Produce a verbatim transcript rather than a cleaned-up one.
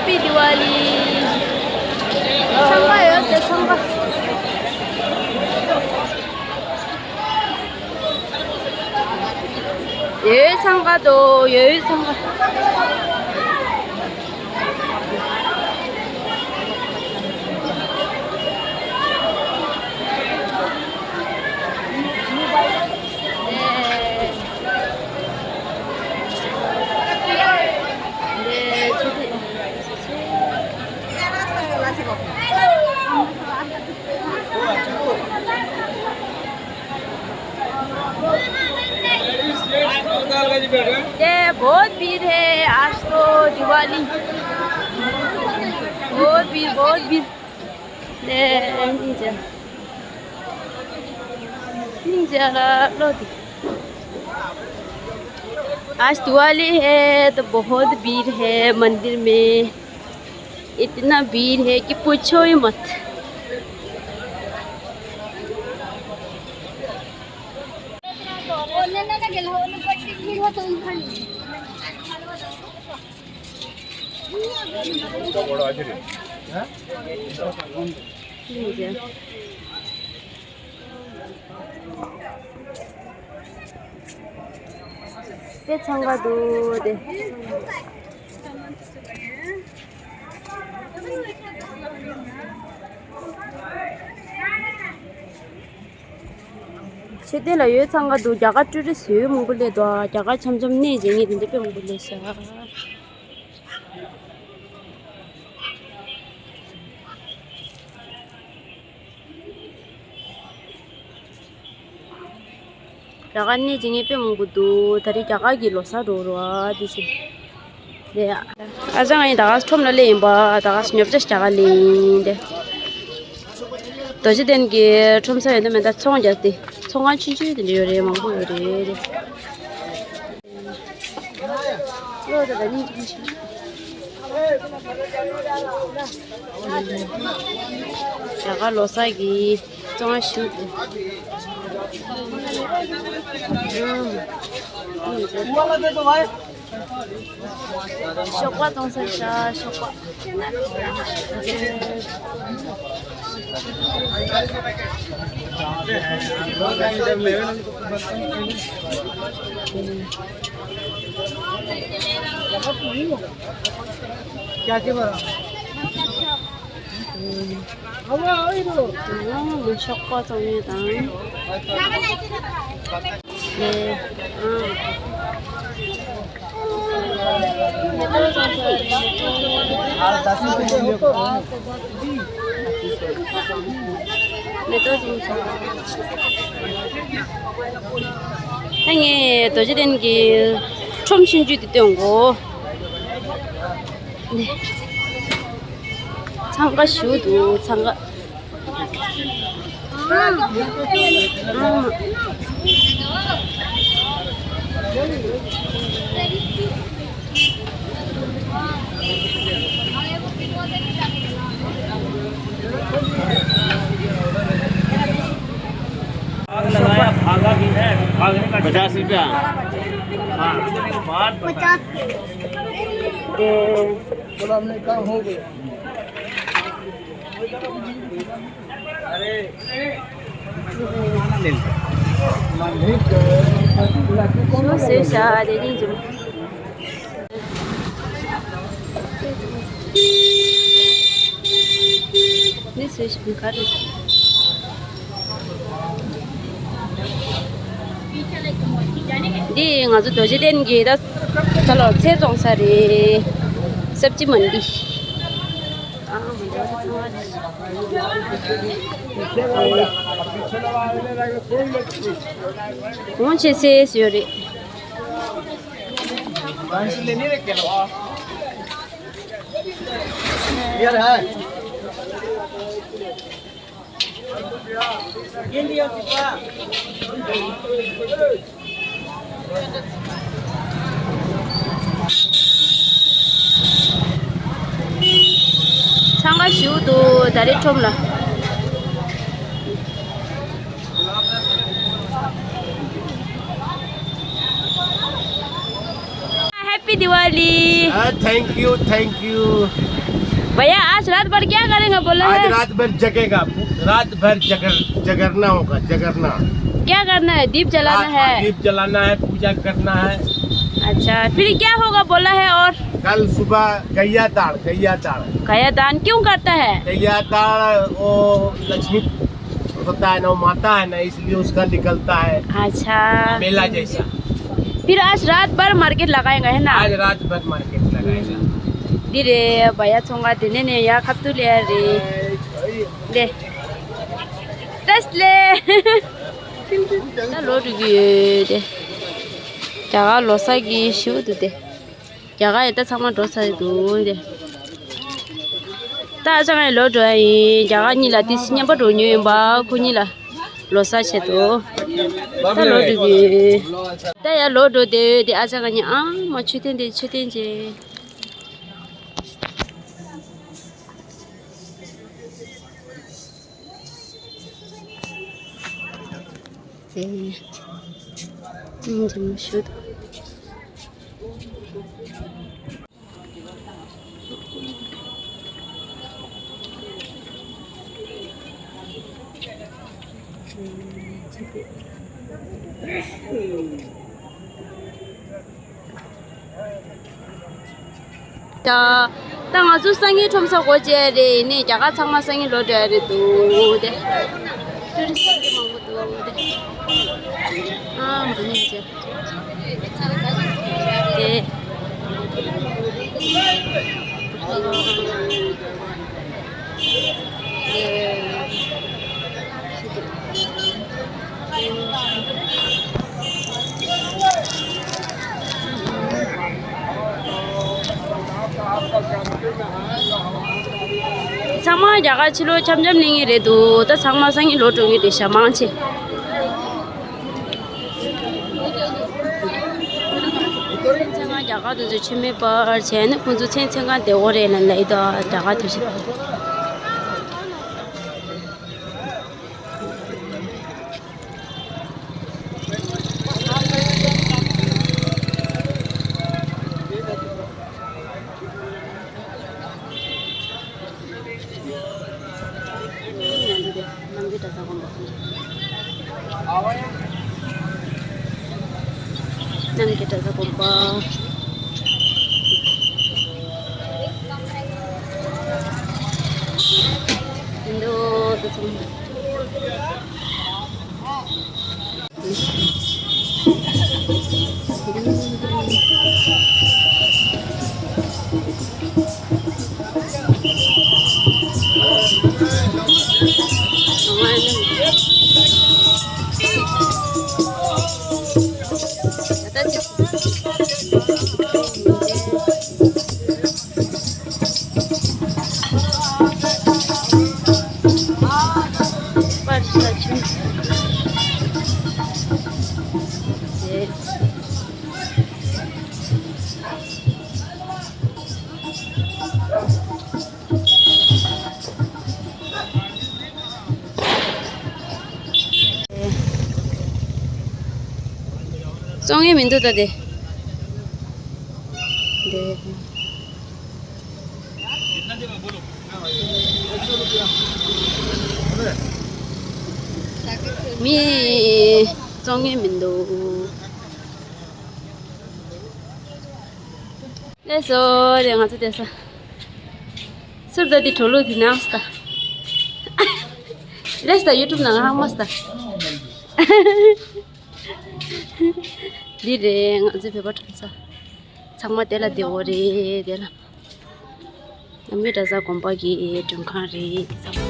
Happy Diwali. འཚང་ཁ་ཡོད་དེ་འཚང་ཁ། ཡོད་འཚང་ཁ་དོ་ཡོད་འཚང་ཁ། ये बहुत भीड़ है आज तो दिवाली। बहुत भीड़, बहुत भीड़। ले, निंजा। निंजा ला, लो दी। आज दिवाली है तो बहुत भीड़ है मंदिर में। इतना भीड़ है कि पूछो ही मत। དཔེ་འཚང་ཁ་འདུག་དེ། ཤེས་ལྡན་ལ་ཡོད་འཚང་ཁ་འདུག་རྒྱ་གར་ཊུ་རི་སི་ཊི་ཡོད་མང་པོ་སླེབས་འདུག་རྒྱ་གར་འཆམ་འཆམ་གནས་བྱེད་མཁན་དེ་འདྲ་དཔེ་མང་པོ་སླེབས་ཤག་རྒྱ་གར་གནས་བྱེད་མཁན་དཔེ་མང་པོ་འདུག་ད་རེས་རྒྱ་གར་གྱི་ལོ་གསར་འགྲོ་རོགས་ཨ་དེ་བཞིན། ཨ་ཅག་ང་ཡིན་ད་ག་ཁྲོམ་ལ་སླེབས་ཡིན་པ་ད་ག་ཉོ་ཆ་རྒྱ་གར་ལེན་ཡིན་ཏེ། རྡོ་རྗེ་གདན་གྱི་ཁྲོམ་ས་ཡོད་ན་མེད་ད་ཚོང་རྒྱག་སྟེ་ཚོང་ཁང་ཆུང་ཆུང་དེ་འདྲ་ཡོད་རེད་མང་པོ་ཡོད་རེད། རྒྱ་གར་ལོ་གསར་གྱི་བཙོང་བ་ཞུ། ཞོགས་པ་བཙོང་ས་ཤ་ཞོགས་པ། क्या के बरा? ཞོགས་པ་བཙོང་ཡས་དང་། མེ་ཏོག་ཅན་ཞིག་ད་ངས་རྡོ་རྗེ་གདན་གྱི་ཁྲོམ་ཆུང་ཆུང་དེ་སྟོན་གོ་འཚང་ཁ་ཞུ་འདུག་འཚང་ཁ། पचास रुपया। हाँ। पचास। बोला हमने काम हो गया। འདི་ང་ཚོ་རྡོ་རྗེ་གདན་གྱི་ད་ད་ལོ་ཚལ་བཙོང་ས་རེད། སབ་ཇི་མན་ཌི། གོང་ཆེ་སེ་ཡོད་རེད། འཚང་ཁ་ཞུ་འདུག་ད་རེས་ཁྲོམ་ལ། Happy दिवाली। हाँ, thank you, thank you। भैया, आज रात भर क्या करेगा बोला आज है? रात भर जगेगा, रात भर जगर, जगरना होगा, जगरना। क्या करना है? दीप जलाना रात भर है? दीप जलाना है, पूजा करना है। अच्छा, फिर क्या होगा बोला है और? कल सुबह गैया दान, गैया दान। गैया दान क्यों करता है? गैया दान वो लक्ष्मी होता है ना, वो माता है ना, इसलिए उसका निकलता है। अच्छा। मेला जैसा। फिर आज रात भर मार्केट लगाएगा, है ना? आज रात भर मार्केट लगाएगा। འདི་རེད། བ་ཡ་ཚོང་ཁང་དེ་ནས་ནས་ཡར་ཁ་ཐུག་ལ་རེད། ལེ། ཏེས་ལེ། ད་ལོ་དྲུག་གི་ཡོད་དེ། རྒྱ་གར་ལོ་གསར་གྱི་ཞུ་འདུག་དེ། རྒྱ་གར་ཡི་ད་ཚང་མ་འགྲོ་ཚར་འདུག་དེ། ད་ཨ་ཅག་ངའི་ལོ་འགྲོ་ཡ་ཡིན། རྒྱ་གར་གཉིས་ལ་ཏིས་མཉམ་པ་འགྲོ་ཉོས་ཡིན་པ། ཁོ་གཉིས་ལ་ལོ་གསར་ཆེད་དུ། ད་ལོ་འགྲོ་གི་ཡོད། ད་ཡ་ལོ་འགྲོ་དེ་ཡོད་དེ། ཨ་ཅག་ངའི་ཨ་མ་མཆོད་རྟེན་དེ་མཆོད་རྟེན་ཅེ། དེ་ནས་ཨིན་ཇི་མི་ཤོད། ད་ད་ང་ཚོ་སང་ཉིན་ཁྲོམ་ས་སྒོ་འབྱེད་རེད། ཡིན་ནའི་རྒྱ་གར་ཚང་མ་སང་ཉིན་ལོག་འགྲོ་ཡ་རེད་འདུག་དེ། ཊུ་རི་སི་ཊི་མང་པོ་འདུག་དེ། ཨ་མ་ནི་ཅེ། དེ། ཚང་མ་རྒྱ་གར་ཕྱི་ལོགས་འཆམ་འཆམ་གླེང་གི་རེད་འདུག་ད་ཚང་མ་སང་ཉིན་ལོག་འགྲོ་གི་རེད་ཤག་མང་ཆེ། ཚན་ཁང་རྒྱ་གར་དུ་ཚོ་ཆུ་མེད་པར་བྱས་ནས་ཁོང་ཚོ་ཚན་ཚན་ཁང་བདེ་བོ་རེད་ལབ་ལབ་ཡོད་དོ། རྒྱ་གར་དུ་ཞིག་རྣམ་རྒྱལ་གྲྭ་ཚང་དགོན་པ། རྣམ་རྒྱལ་གྲྭ་ཚང་དགོན་པ། འདུག་ད་ཚང་མ། བཙོང་ཡས་མི་འདུག་ད་དེ། དེ། མི་བཙོང་ཡས་མི་འདུག་ལགས་སོ། རེད་ང་ཚོ་བསྡད་ས། ཟུར་ད་འདི་གྲོ་ལུག་འདི་ནང་སྟ། ལགས་སོ། ཡུ་ཊུབ་ནང་ཧང་མ་སྟ། འདི་རེད་ང་ཚོའི་བོད་པ་གྲོང་ས། ཚང་མ་དེ་ལ་བདེ་བོ་རེད་དེ་ལ། རྣམ་རྒྱལ་གྲྭ་ཚང་དགོན་པ་གི་མགྲོན་ཁང་རེད་ཚང་མ།